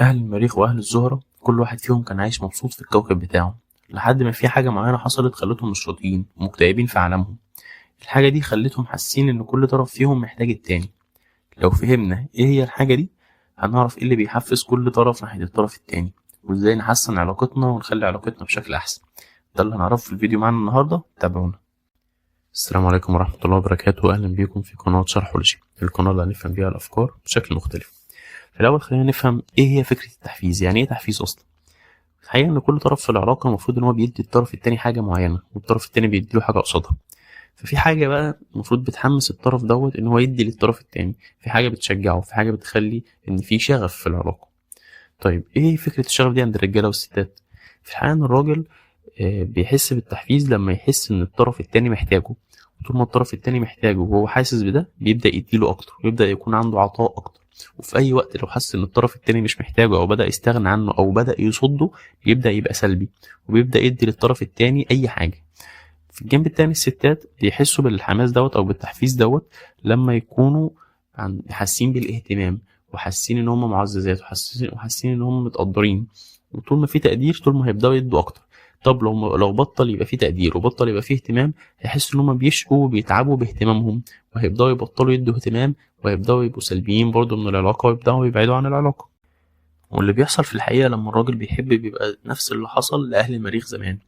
أهل المريخ وأهل الزهرة كل واحد فيهم كان عايش مبسوط في الكوكب بتاعه، لحد ما في حاجة معينة حصلت خلتهم مش راضيين ومكتئبين في عالمهم. الحاجة دي خلتهم حاسين إن كل طرف فيهم محتاج التاني. لو فهمنا إيه هي الحاجة دي هنعرف إيه اللي بيحفز كل طرف ناحية الطرف التاني، وإزاي نحسن علاقتنا ونخلي علاقتنا بشكل أحسن. ده اللي هنعرفه في الفيديو معانا النهاردة، تابعونا. السلام عليكم ورحمة الله وبركاته، أهلا بيكم في قناة شرحولوجي، القناة اللي هنفهم بيها الأفكار بشكل مختلف. في الأول خلينا نفهم إيه هي فكرة التحفيز، يعني إيه تحفيز أصلا؟ الحقيقة إن كل طرف في العلاقة المفروض إن هو بيدي الطرف التاني حاجة معينة، والطرف التاني بيديله حاجة قصادها. ففي حاجة بقى المفروض بتحمس الطرف دوت إن هو يدي للطرف التاني، في حاجة بتشجعه، في حاجة بتخلي إن في شغف في العلاقة. طيب إيه فكرة الشغف دي عند الرجالة والستات؟ في الحقيقة إن الراجل بيحس بالتحفيز لما يحس إن الطرف التاني محتاجه، وطول ما الطرف التاني محتاجه وهو حاسس بده بيبدأ يديله أكتر، ويبدأ يكون عنده عطاء أكتر. وفي أي وقت لو حس إن الطرف التاني مش محتاجه أو بدأ يستغنى عنه أو بدأ يصده بيبدأ يبقى سلبي، وبيبدأ يدي للطرف التاني أي حاجة. في الجنب التاني الستات بيحسوا بالحماس دوت أو بالتحفيز دوت لما يكونوا حاسين بالاهتمام، وحاسين إن هم معززات، وحاسين إن هم متقدرين. وطول ما في تقدير طول ما هيبدأوا يدوا أكتر. طب لو بطل يبقى في تقدير وبطل يبقى في اهتمام، هيحسوا ان هم بيشقوا وبيتعبوا باهتمامهم، وهيبداوا يبطلوا يدوا اهتمام، وهيبداوا يبقوا سلبيين برضو من العلاقة، ويبداوا يبعدوا عن العلاقة. واللي بيحصل في الحقيقة لما الراجل بيحب بيبقى نفس اللي حصل لأهل المريخ زمان.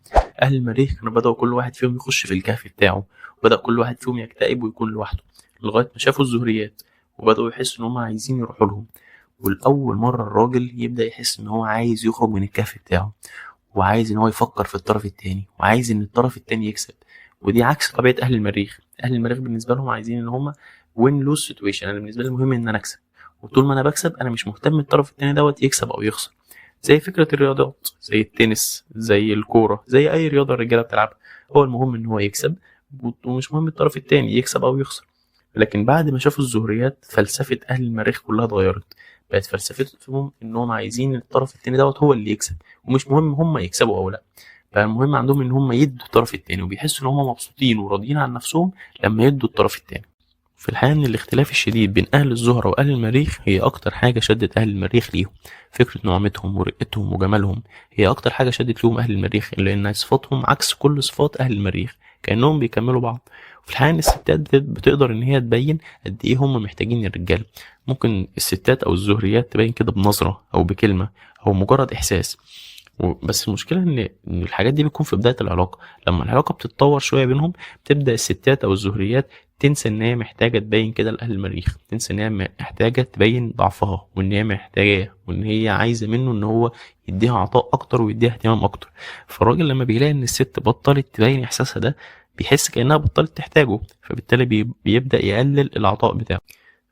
أهل المريخ كانوا بدأوا كل واحد فيهم يخش في الكهف بتاعه، وبدأ كل واحد فيهم يكتئب ويكون لوحده، لغاية ما شافوا الزهريات وبدأوا يحسوا إن هم عايزين يروحوا لهم. والأول مرة الراجل يبدأ يحس إن هو عايز يخرج من الكهف بتاعه، وعايز إن هو يفكر في الطرف التاني، وعايز إن الطرف التاني يكسب. ودي عكس طبيعة أهل المريخ. أهل المريخ بالنسبة لهم عايزين إن هم win lose situation، أنا بالنسبة لي المهم إن أنا أكسب، وطول ما أنا بكسب أنا مش مهتم الطرف التاني دوت يكسب أو يخسر. زي فكرة الرياضات، زي التنس، زي الكورة، زي أي رياضة الرجالة بتلعبها، هو المهم إن هو يكسب ومش مهم الطرف التاني يكسب أو يخسر. لكن بعد ما شافوا الزهريات فلسفة أهل المريخ كلها اتغيرت، بقت فلسفتهم إنهم عايزين الطرف التاني دوت هو اللي يكسب، ومش مهم هم يكسبوا أو لأ. فالمهم عندهم إن هم يدوا الطرف التاني، وبيحسوا إن هم مبسوطين وراضيين عن نفسهم لما يدوا الطرف التاني. في الحقيقة إن الاختلاف الشديد بين أهل الزهرة وأهل المريخ هي أكتر حاجة شدت أهل المريخ ليهم. فكرة نعومتهم ورقتهم وجمالهم هي أكتر حاجة شدت ليهم أهل المريخ، لأن صفاتهم عكس كل صفات أهل المريخ، كأنهم بيكملوا بعض. وفي الحقيقة إن الستات بتقدر إن هي تبين قد إيه هم محتاجين الرجالة. ممكن الستات أو الزهريات تبين كده بنظرة أو بكلمة أو مجرد إحساس. بس المشكلة إن الحاجات دي بتكون في بداية العلاقة. لما العلاقة بتتطور شوية بينهم بتبدأ الستات أو الزهريات تنسى إن هي محتاجة تبين كده لأهل المريخ، تنسى إن هي محتاجة تبين ضعفها، وإن هي محتاجاه، وإن هي عايزة منه إن هو يديها عطاء أكتر ويديها اهتمام أكتر. فالراجل لما بيلاقي إن الست بطلت تبين إحساسها ده بيحس كأنها بطلت تحتاجه، فبالتالي بيبدأ يقلل العطاء بتاعه.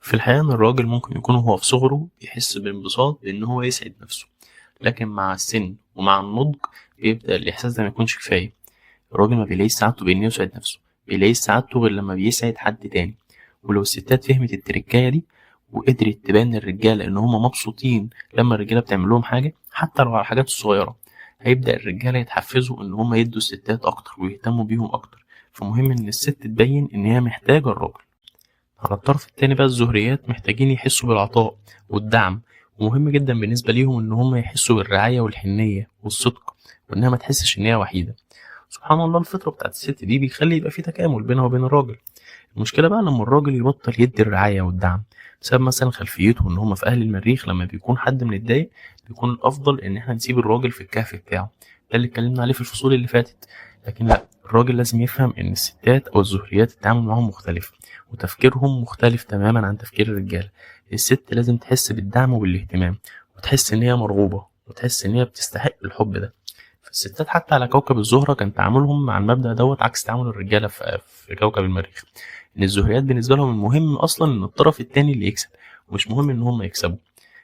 في الحقيقة إن الراجل ممكن يكون هو في صغره بيحس بانبساط بإن هو يسعد نفسه، لكن مع السن ومع النضج بيبدأ الإحساس ده ما يكونش كفاية. الراجل ما بيلاقيش سعادته بإنه يسعد نفسه، بيلاقيش سعادته غير لما بيسعد حد تاني. ولو الستات فهمت التركاية دي وقدرت تبان للرجالة إن هما مبسوطين لما الرجالة بتعمل لهم حاجة حتى لو على الحاجات الصغيرة، هيبدأ الرجالة يتحفزوا إن هما يدوا الستات أكتر ويهتموا بيهم أكتر. فمهم إن الست تبين إن هي محتاجة الراجل. على الطرف التاني بقى الزهريات محتاجين يحسوا بالعطاء والدعم، ومهم جدا بالنسبة ليهم إن هم يحسوا بالرعاية والحنية والصدق، وإنها ما تحسش إن هي وحيدة. سبحان الله الفطرة بتاعت الست دي بيخلي يبقى في تكامل بينها وبين الراجل. المشكلة بقى لما الراجل يبطل يدي الرعاية والدعم بسبب مثلا خلفيته إن هم في أهل المريخ لما بيكون حد متضايق بيكون الأفضل إن إحنا نسيب الراجل في الكهف بتاعه، ده اللي اتكلمنا عليه في الفصول اللي فاتت. لكن لا، الراجل لازم يفهم إن الستات أو الزهريات التعامل معاهم مختلف، وتفكيرهم مختلف تماما عن تفكير الرجالة. الست لازم تحس بالدعم والاهتمام، وتحس إن هي مرغوبة، وتحس إن هي بتستحق الحب ده. فالستات حتى على كوكب الزهرة كان تعاملهم مع المبدأ دوت عكس تعامل الرجالة في كوكب المريخ. إن الزهريات بالنسبة لهم المهم أصلا إن الطرف التاني اللي يكسب، ومش مهم إن هم يكسبوا.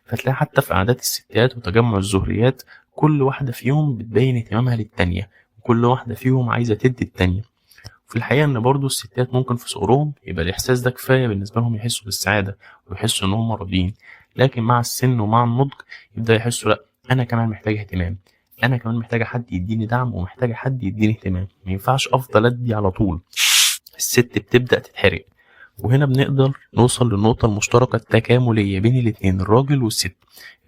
فتلاقي حتى في قعدات الستات وتجمع الزهريات كل واحدة فيهم بتبين اهتمامها للتانية، وكل واحدة فيهم عايزة تدي التانية. وفي الحقيقة إن برضو الستات ممكن في صغرهم يبقى الإحساس ده كفاية بالنسبة لهم يحسوا بالسعادة ويحسوا إن هم راضيين، لكن مع السن ومع النضج يبدأ يحسوا لأ، أنا كمان محتاج اهتمام، أنا كمان محتاجة حد يديني دعم، ومحتاجة حد يديني اهتمام، ما ينفعش أفضل أدي على طول. الست بتبدأ تتحرق، وهنا بنقدر نوصل للنقطة المشتركة التكاملية بين الاتنين، الراجل والست،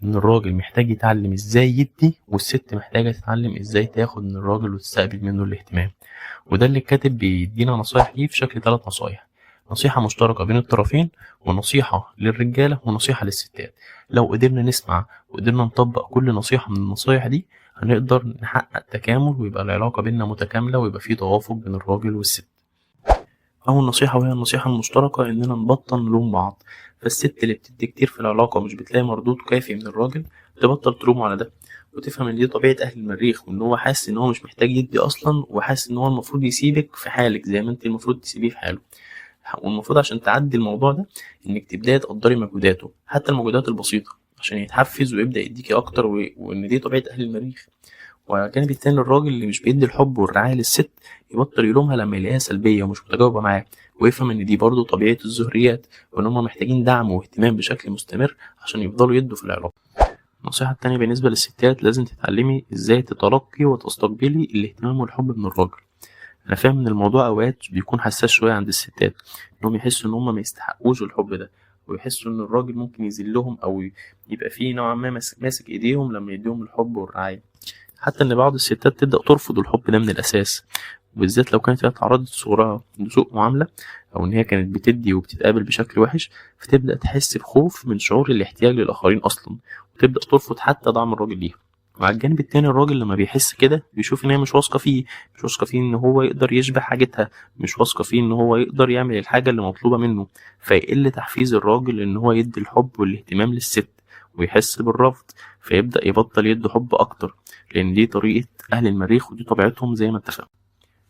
إن الراجل محتاج يتعلم إزاي يدي، والست محتاجة تتعلم إزاي تاخد من الراجل وتستقبل منه الاهتمام. وده اللي الكاتب بيدينا نصايح ليه في شكل 3 نصايح: نصيحة مشتركة بين الطرفين، ونصيحة للرجالة، ونصيحة للستات. لو قدرنا نسمع وقدرنا نطبق كل نصيحة من النصايح دي، هنقدر نحقق تكامل ويبقى العلاقة بيننا متكاملة ويبقى في توافق بين الراجل والست. أول نصيحة وهي النصيحة المشتركة، إننا نبطل نلوم بعض. فالست اللي بتدي كتير في العلاقة ومش بتلاقي مردود كافي من الراجل، تبطل تلومه على ده، وتفهم إن دي طبيعة أهل المريخ، وإن هو حاسس إن هو مش محتاج يدي أصلا، وحاسس إن هو المفروض يسيبك في حالك زي ما أنت المفروض تسيبيه في حاله. والمفروض عشان تعدي الموضوع ده إنك تبدأي تقدري مجهوداته، حتى المجهودات البسيطة، عشان يتحفز ويبدأ يديكي أكتر، وإن دي طبيعة أهل المريخ. وعلى الجانب التاني، الراجل اللي مش بيدي الحب والرعاية للست يبطل يلومها لما يلاقيها سلبية ومش متجاوبة معاه، ويفهم إن دي برضه طبيعة الزهريات، وإن هما محتاجين دعم واهتمام بشكل مستمر عشان يفضلوا يدوا في العلاقة. النصيحة التانية بالنسبة للستات، لازم تتعلمي إزاي تتلقي وتستقبلي الاهتمام والحب من الراجل. أنا فاهم إن الموضوع أوقات بيكون حساس شوية عند الستات، إنهم يحسوا إن هما ما يستحقوش الحب ده، ويحسوا إن الراجل ممكن يذلهم أو يبقى فيه نوعا ما ماسك إيديهم لما يديهم الحب والرعاية. حتى إن بعض الستات تبدأ ترفض الحب ده من الأساس، وبالذات لو كانت هي اتعرضت صغرها لسوء معاملة، أو إن هي كانت بتدي وبتتقابل بشكل وحش، فتبدأ تحس بخوف من شعور الاحتياج للآخرين أصلا، وتبدأ ترفض حتى دعم الراجل ليها. وعلى الجانب التاني، الراجل لما بيحس كده بيشوف إن هي مش واثقة فيه، مش واثقة فيه إن هو يقدر يشبع حاجتها، مش واثقة فيه إن هو يقدر يعمل الحاجة اللي مطلوبة منه، فيقل تحفيز الراجل إن هو يدي الحب والاهتمام للست، ويحس بالرفض، فيبدأ يبطل يدي حب أكتر، لأن دي طريقة أهل المريخ ودي طبيعتهم زي ما اتفقنا.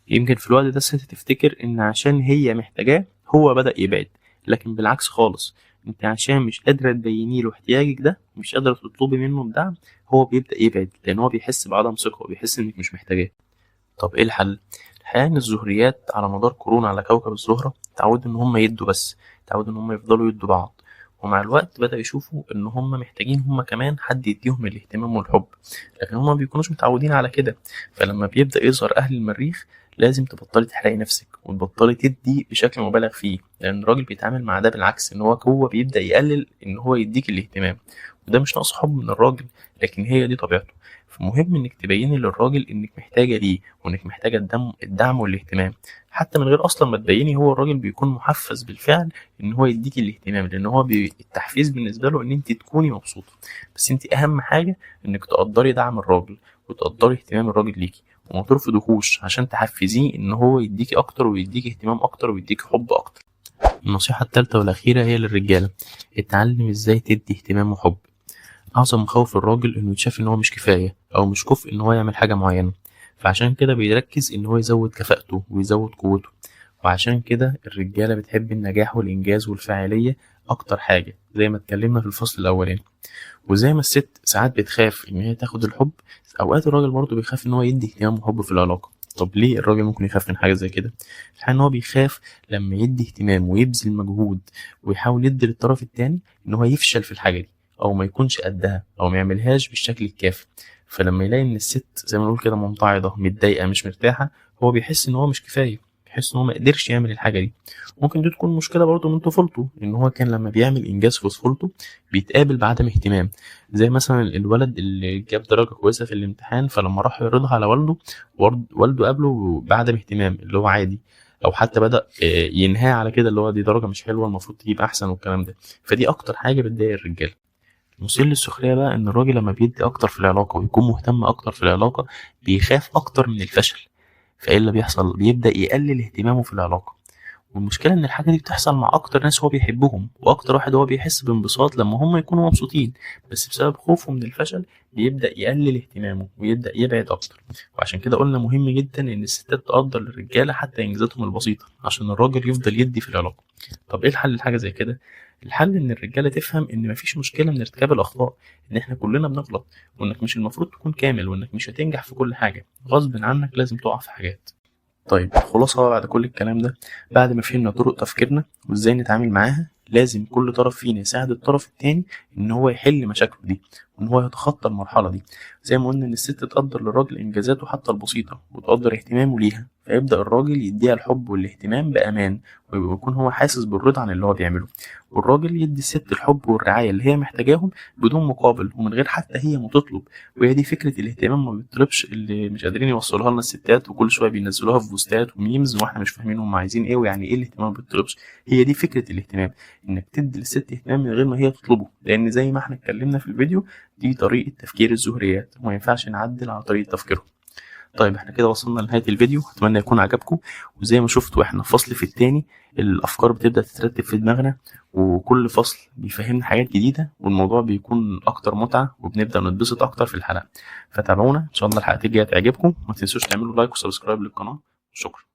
يمكن في الوقت ده الست تفتكر إن عشان هي محتاجاه هو بدأ يبعد، لكن بالعكس خالص، انت عشان مش قادرة تبيني له احتياجك ده، ومش قادرة تطلبي منه الدعم، هو بيبدأ يبعد، لأن هو بيحس بعدم ثقة وبيحس إنك مش محتاجاه. طب إيه الحل؟ الحقيقة إن الزهريات على مدار قرون على كوكب الزهرة تعودوا إن هم يدوا بس، تعودوا إن هم يفضلوا يدوا بعض، ومع الوقت بدأوا يشوفوا إن هم محتاجين هم كمان حد يديهم الاهتمام والحب، لكن هم ما بيكونوش متعودين على كده. فلما بيبدأ يظهر أهل المريخ، لازم تبطلي تحرقي نفسك وتبطلي تدي بشكل مبالغ فيه، لأن الراجل بيتعامل مع ده بالعكس، إن هو بيبدأ يقلل إن هو يديك الاهتمام، وده مش نقص حب من الراجل، لكن هي دي طبيعته. فمهم إنك تبيني للراجل إنك محتاجة ليه، وإنك محتاجة الدعم والاهتمام، حتى من غير أصلا ما تبيني، هو الراجل بيكون محفز بالفعل إن هو يديكي الاهتمام، لأن هو التحفيز بالنسبة له إن أنت تكوني مبسوطة. بس أنت أهم حاجة إنك تقدري دعم الراجل وتقدري اهتمام الراجل ليكي، وما ترفضيهوش عشان تحفزيه إن هو يديكي أكتر ويديكي اهتمام أكتر ويديكي حب أكتر. النصيحة التالتة والأخيرة هي للرجالة، اتعلم إزاي تدي اهتمام وحب. أعظم مخاوف الراجل إنه يتشاف إن هو مش كفاية أو مش كفء إن هو يعمل حاجة معينة، فعشان كده بيركز إن هو يزود كفاءته ويزود قوته. وعشان كده الرجالة بتحب النجاح والإنجاز والفاعلية أكتر حاجة، زي ما اتكلمنا في الفصل الأولاني. وزي ما الست ساعات بتخاف إن هي تاخد الحب، أوقات الراجل برضه بيخاف إن هو يدي اهتمام وحب في العلاقة. طب ليه الراجل ممكن يخاف من حاجة زي كده؟ الحقيقة إن هو بيخاف لما يدي اهتمام ويبذل مجهود ويحاول يدي للطرف التاني إن هو يفشل في الحاجة دي، أو ما يكونش قدها، أو ما يعملهاش بالشكل الكافي. فلما يلاقي إن الست زي ما نقول كده ممتعضة، متضايقة، مش مرتاحة، هو بيحس إن هو مش كفاية، بيحس إن هو ما قدرش يعمل الحاجة دي. ممكن دي تكون مشكلة برضه من طفولته، إن هو كان لما بيعمل إنجاز في طفولته بيتقابل بعدم اهتمام، زي مثلا الولد اللي جاب درجة كويسة في الامتحان، فلما راح يعرضها على والده، والده قابله بعدم اهتمام اللي هو عادي، أو حتى بدأ ينهاه على كده اللي هو دي درجة مش حلوة المفروض تجيب أحسن والكلام ده. فدي أكتر حاجة بتضايق الرجالة. المثير للسخرية بقى إن الراجل لما بيدي أكتر في العلاقة ويكون مهتم أكتر في العلاقة بيخاف أكتر من الفشل، فإيه اللي بيحصل؟ بيبدأ يقلل اهتمامه في العلاقة. والمشكلة إن الحاجة دي بتحصل مع أكتر ناس هو بيحبهم، وأكتر واحد هو بيحس بانبساط لما هم يكونوا مبسوطين، بس بسبب خوفه من الفشل بيبدأ يقلل اهتمامه ويبدأ يبعد أكتر. وعشان كده قلنا مهم جدا إن الستات تقدر الرجالة حتى إنجازاتهم البسيطة عشان الراجل يفضل يدي في العلاقة. طب إيه الحل لحاجة زي كده؟ الحل إن الرجالة تفهم إن مفيش مشكلة من ارتكاب الأخطاء، إن إحنا كلنا بنغلط، وإنك مش المفروض تكون كامل، وإنك مش هتنجح في كل حاجة، غصب عنك لازم تقع في حاجات. طيب الخلاصة بقى بعد كل الكلام ده، بعد ما فهمنا طرق تفكيرنا وإزاي نتعامل معاها، لازم كل طرف فينا يساعد الطرف التاني إن هو يحل مشاكله دي، وان هو يتخطى المرحلة دي. زي ما قلنا ان الست تقدر للراجل انجازاته حتى البسيطة وتقدر اهتمامه ليها، فيبدا الراجل يديها الحب والاهتمام بامان، ويكون هو حاسس بالرضا عن اللي هو بيعمله. والراجل يدي الست الحب والرعاية اللي هي محتاجاهم بدون مقابل ومن غير حتى هي ما تطلب. وهي دي فكرة الاهتمام ما بيطلبش اللي مش قادرين يوصلوها لنا الستات، وكل شوية بينزلوها في بوستات و memes واحنا مش فاهمين هم عايزين ايه ويعني ايه الاهتمام ما بيطلبش. هي دي فكرة الاهتمام، انك تدي للست اهتمام من غير ما هي تطلبه، لان زي ما احنا اتكلمنا في الفيديو دي طريقه تفكير الزهريات وما ينفعش نعدل على طريقه تفكيرهم. طيب احنا كده وصلنا لنهاية الفيديو، اتمنى يكون عجبكم. وزي ما شفتوا احنا فصل في التاني الافكار بتبدأ تترتب في دماغنا، وكل فصل بيفهمنا حاجات جديدة والموضوع بيكون اكتر متعة وبنبدأ نتبسط اكتر في الحلقة. فتابعونا ان شاء الله الحلقات الجاية تعجبكم، وما تنسوش تعملوا like و subscribe للقناة. شكرا.